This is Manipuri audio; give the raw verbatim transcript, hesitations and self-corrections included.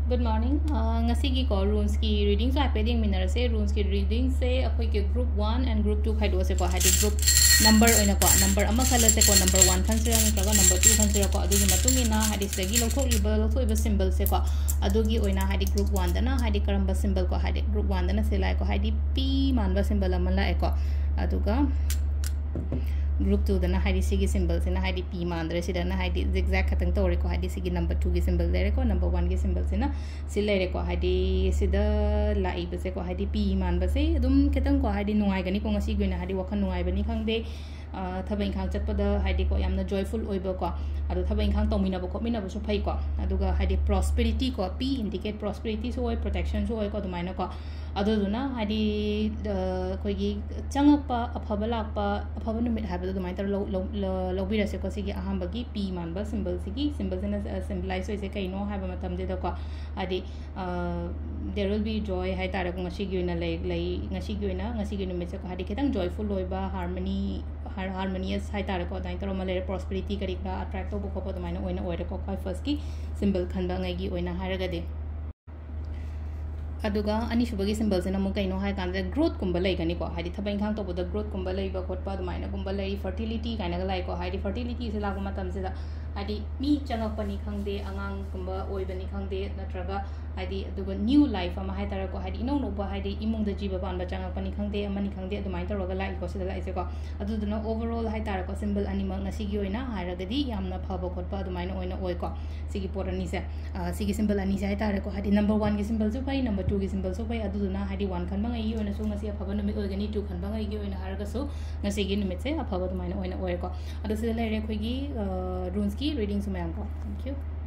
Good morning. ꯑ, ꯉꯁꯤꯒꯤꯀꯣ, runesꯀꯤ readingꯁꯨ ꯍꯥꯏꯐꯦꯠ ꯌꯦꯡꯃꯤꯟꯅꯔꯁꯦ꯫ Runesꯀꯤ readingꯁꯦ ꯑꯩꯈꯣꯏꯒꯤ group one and group two ꯈꯥꯏꯗꯣꯛꯑꯁꯦꯀꯣ, ꯍꯥꯏꯗꯤ group number ꯑꯣꯏꯅꯀꯣ, number ꯑꯃ ꯈꯜꯂꯁꯦꯀꯣ, number one ꯈꯟꯁꯤꯔꯥ ꯅꯠꯇ꯭ꯔꯒ number two ꯈꯟꯁꯤꯔꯥꯀꯣ, ꯑꯗꯨꯒꯤ ꯃꯇꯨꯡ ꯏꯟꯅ ꯍꯥꯏꯗꯤ ꯁꯤꯗꯒꯤ ꯂꯧꯊꯣꯛꯂꯤꯕ, ꯂꯧꯊꯣꯛꯏꯕ symbolꯁꯦꯀꯣ, ꯑꯗꯨꯒꯤ ꯑꯣꯏꯅ ꯍꯥꯏꯗꯤ group oneꯗꯅ ꯍꯥꯏꯗꯤ ꯀꯔꯝꯕ symbolꯀꯣ, ꯍꯥꯏꯗꯤ group oneꯗꯅ ꯁꯤ ꯂꯥꯛꯑꯦꯀꯣ, ꯍꯥꯏꯗꯤ P ꯃꯥꯟꯕ symbol ꯑꯃ ꯂꯥꯛꯑꯦꯀꯣ, ꯑꯗꯨꯒ group twoꯗꯅ ꯍꯥꯏꯗꯤ ꯁꯤꯒꯤ symbolꯁꯤꯅ ꯍꯥꯏꯗꯤ P ꯃꯥꯟꯗ꯭ꯔꯦ, ꯁꯤꯗꯅ ꯍꯥꯏꯗꯤ zigzag ꯈꯛꯇꯪ ꯇꯧꯔꯦꯀꯣ, ꯍꯥꯏꯗꯤ ꯁꯤꯒꯤ number twoꯒꯤ symbol ꯂꯩꯔꯦꯀꯣ, number oneꯒꯤ symbolꯁꯤꯅ ꯁꯤ ꯂꯩꯔꯦꯀꯣ, ꯍꯥꯏꯗꯤ ꯁꯤꯗ ꯂꯥꯛꯏꯕꯁꯦꯀꯣ, ꯍꯥꯏꯗꯤ P ꯃꯥꯟꯕꯁꯦ ꯑꯗꯨꯝ ꯈꯤꯇꯪꯀꯣ, ꯍꯥꯏꯗꯤ ꯅꯨꯡꯉꯥꯏꯒꯅꯤꯀꯣ, ꯉꯁꯤꯒꯤ ꯑꯣꯏꯅ ꯍꯥꯏꯗꯤ ꯋꯥꯈꯜ ꯅꯨꯡꯉꯥꯏꯕꯅꯤ ꯈꯪꯗꯦ, ꯑ, ꯊꯕꯛ ꯏꯪꯈꯥꯡ ꯆꯠꯄꯗ ꯍꯥꯏꯗꯤꯀꯣ, ꯌꯥꯝꯅ joyful ꯑꯣꯏꯕꯀꯣ, ꯑꯗꯣ ꯊꯕꯛ ꯏꯪꯈꯥꯡ ꯇꯧꯃꯤꯟꯅꯕ ꯈꯣꯠꯃꯤꯟꯅꯕꯁꯨ ꯐꯩꯀꯣ, ꯑꯗꯨꯒ ꯍꯥꯏꯗꯤ prosperityꯀꯣ, P indicate prosperitysꯁꯨ ꯑꯣꯏ, protectionꯁꯨ ꯑꯣꯏꯀꯣ, ꯑꯗꯨꯃꯥꯏꯅꯀꯣ, ꯑꯗꯨꯗꯨꯅ ꯍꯥꯏꯗꯤ, ꯑ, ꯑꯩꯈꯣꯏꯒꯤ ꯆꯪꯉꯛꯄ, ꯑꯐꯕ ꯂꯥꯛꯄ, ꯑꯐꯕ ꯅꯨꯃꯤꯠ ꯍꯥꯏꯕꯗꯣ ꯑꯗꯨꯃꯥꯏꯅ ꯇꯧꯔ ꯂꯧ-, ꯂꯧ-, ꯂ-, ꯂꯧꯕꯤꯔꯁꯦꯀꯣ꯫ ꯁꯤꯒꯤ ꯑꯍꯥꯟꯕꯒꯤ P ꯃꯥꯟꯕ symbolꯁꯤꯒꯤ, symbolꯁꯤꯅ, ꯑ, symbolize ꯑꯣꯏꯁꯦ ꯀꯩꯅꯣ ꯍꯥꯏꯕ ꯃꯇꯝꯁꯤꯗꯀꯣ, ꯍꯥꯏꯗꯤ, ꯑ, there will be joy ꯍꯥꯏ ꯇꯥꯔꯦꯀꯣ, ꯉꯁꯤꯒꯤ ꯑꯣꯏꯅ ꯂꯩ, ꯂꯩ, ꯉꯁꯤꯒꯤ ꯑꯣꯏꯅ, ꯉꯁꯤꯒꯤ ꯅꯨꯃꯤꯠꯁꯦꯀꯣ, ꯍꯥꯏꯗꯤ ꯈꯤꯇꯪ joyful ꯑꯣꯏꯕ, harmony, har-, harmonious ꯍꯥꯏ ꯇꯥꯔꯦꯀꯣ, ꯑꯗꯨꯃꯥꯏꯅ ꯇꯧꯔ ꯑꯃ ꯂꯩꯔꯦ꯫ Prosperity ꯀꯔꯤ ꯀꯔꯥ attract ꯇꯧꯕ ꯈꯣꯠꯄ ꯑꯗꯨꯃꯥꯏꯅ ꯑꯣꯏꯅ ꯑꯣꯏꯔꯦꯀꯣ, ꯈ꯭ꯋꯥꯏ firstꯀꯤ symbol ꯈꯟꯕ ꯉꯩꯒꯤ ꯑꯣꯏꯅ ꯍꯥꯏꯔꯒꯗꯤ꯫ ꯑꯗꯨꯒ ꯑꯅꯤꯁꯨꯕꯒꯤ symbolꯁꯤꯅ ꯑꯃꯨꯛ ꯀꯩꯅꯣ ꯍꯥꯏ ꯀꯥꯟꯗ, growthꯀꯨꯝꯕ ꯂꯩꯒꯅꯤꯀꯣ, ꯍꯥꯏꯗꯤ ꯊꯕꯛ ꯏꯪꯈꯥꯡ ꯇꯧꯕꯗ growthꯀꯨꯝꯕ ꯂꯩꯕ ꯈꯣꯠꯄ ꯑꯗꯨꯃꯥꯏꯅꯒꯨꯝꯕ ꯂꯩ, fertility ꯀꯥꯏꯅꯒ ꯂꯥꯛꯏꯀꯣ, ꯍꯥꯏꯗꯤ fertilityꯁꯦ ꯂꯥꯛꯄ ꯃꯇꯝꯁꯤꯗ ꯍꯥꯏꯗꯤ ꯃꯤ ꯆꯪꯉꯛꯄꯅꯤ ꯈꯪꯗꯦ, ꯑꯉꯥꯡꯒꯨꯝꯕ ꯑꯣꯏꯕꯅꯤ ꯈꯪꯗꯦ, ꯅꯠꯇ꯭ꯔꯒ ꯍꯥꯏꯗꯤ ꯑꯗꯨꯒ new life ꯑꯃ ꯍꯥꯏ ꯇꯥꯔꯦꯀꯣ, ꯍꯥꯏꯗꯤ ꯏꯅꯧ ꯅꯧꯕ ꯍꯥꯏꯗꯤ ꯏꯃꯨꯡꯗ ꯖꯤꯕ ꯄꯥꯟꯕ ꯆꯪꯉꯛꯄꯅꯤ ꯈꯪꯗꯦ, ꯑꯃꯅꯤ ꯈꯪꯗꯦ, ꯑꯗꯨꯃꯥꯏꯅ ꯇꯧꯔꯒ ꯂꯥꯛꯏꯀꯣ, ꯁꯤꯗ ꯂꯥꯛꯏꯁꯦꯀꯣ꯫ ꯑꯗꯨꯗꯨꯅ overall ꯍꯥꯏ ꯇꯥꯔꯦꯀꯣ, symbol ꯑꯅꯤꯃꯛ ꯉꯁꯤꯒꯤ ꯑꯣꯏꯅ ꯍꯥꯏꯔꯒꯗꯤ ꯌꯥꯝꯅ ꯐꯕ ꯈꯣꯠꯄ ꯑꯗꯨꯃꯥꯏꯅ ꯑꯣꯏꯅ ꯑꯣꯏꯀꯣ꯫ ꯁꯤꯒꯤ ꯄꯣꯠ ꯑꯅꯤꯁꯦ, ꯑ, ꯁꯤꯒꯤ symbol ꯑꯅꯤꯁꯦ ꯍꯥꯏ ꯇꯥꯔꯦꯀꯣ, ꯍꯥꯏꯗꯤ number oneꯒꯤ symbolꯁꯨ ꯐꯩ, number twoꯒꯤ symbolꯁꯨ ꯐꯩ, ꯑꯗꯨꯗꯨꯅ ꯍꯥꯏꯗꯤ one ꯈꯟꯕ ꯉꯩꯒꯤ ꯑꯣꯏꯅꯁꯨ ꯉꯁꯤ ꯑꯐꯕ ꯅꯨꯃꯤꯠ ꯑꯣꯏꯒꯅꯤ, two ꯈꯟꯕ ꯉꯩꯒꯤ ꯑꯣꯏꯅ ꯍꯥꯏꯔꯒꯁꯨ ꯉꯁꯤꯒꯤ ꯅꯨꯃꯤꯠꯁꯦ ꯑꯐꯕ ꯑꯗꯨꯃꯥꯏꯅ ꯑꯣꯏꯅ ꯑꯣꯏꯔꯦꯀꯣ꯫ ꯑꯗꯣ ꯁꯤꯗ ꯂꯩꯔꯦ ꯑꯩꯈꯣꯏꯒꯤ, ꯑ, runesꯀꯤ readingꯁꯨ ꯃꯌꯥꯝ ꯀꯣ꯫ Thank you.